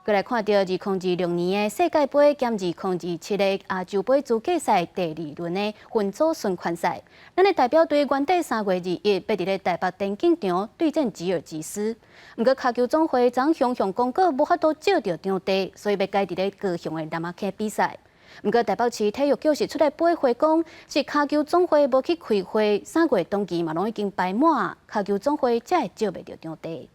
閣來看著2026年的世界盃兼2027的亞洲盃資格賽第二輪的分組循環賽，咱的代表隊原底3月21欲佇咧台北田徑場對戰吉爾吉斯。毋過跤球總會昨雄雄公告無法度借著場地，所以欲改佇咧高雄的楠仔坑比賽。毋過台北市體育局是出來駁回講，是跤球總會無去開會，3月檔期嘛攏已經排滿，跤球總會才會借袂著場地。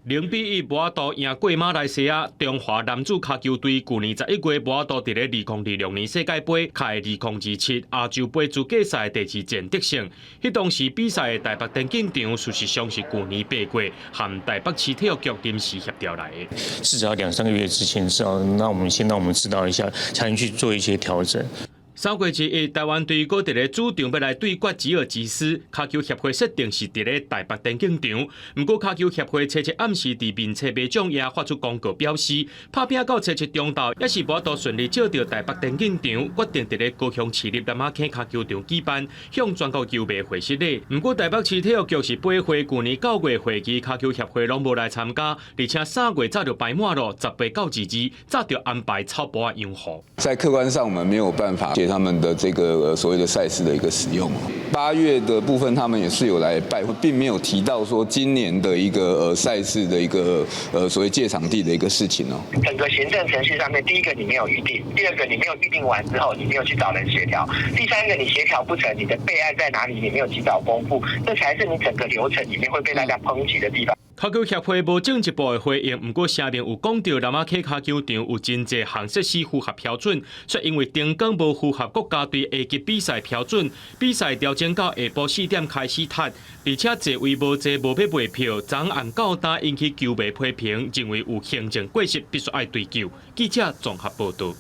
0比1無法度贏過馬來西亞，中華男子跤球隊舊年11月無法度佇咧2026年世界盃開2027亞洲盃資格賽第二戰得勝。彼當時比賽的台北田徑場，事實上是舊年8月和台北市體育局臨時協調來的。至少兩三個月之前，至少讓我們先讓我們知道一下，才能去做一些調整。3月21，台灣隊閣佇咧主場欲來對決吉爾吉斯，跤球協會設定是佇咧台北田徑場。毋過跤球協會初七暗時佇面冊馬掌也發出公告表示，拍拚到初七中晝，猶是無法度順利借著台北田徑場，決定佇咧高雄市立楠仔坑跤球場舉辦，向全國球迷會失禮。毋過台北市體育局是駁回舊年9月會期，跤球協會攏無來參加，而且三月早就排滿咯，18到22早就安排草埔仔養護。在客觀上，我們沒有辦法借他們的這個所謂的賽事的一個使用。8月的部分，他們也是有來拜會，並沒有提到說今年的一個賽事的一個所謂借場地的一個事情哦。整個行政程序上面，第一個你沒有預定，第二個你沒有預定完之後，你沒有去找人協調，第三個你協調不成，你的備案在哪裡，你沒有及早公布，這才是你整個流程裡面會被大家抨擊的地方。跤球協會無進一步的回應，毋過聲明有講著楠仔坑跤球場有真濟項設施符合標準，卻因為燈光無符合國家隊 A 級比賽標準，比賽調整到下晡4點開始踢，而且座位無濟無欲賣票，昨暗到今引起球迷批評，認為有行政過失，必須愛追究。記者綜合報導。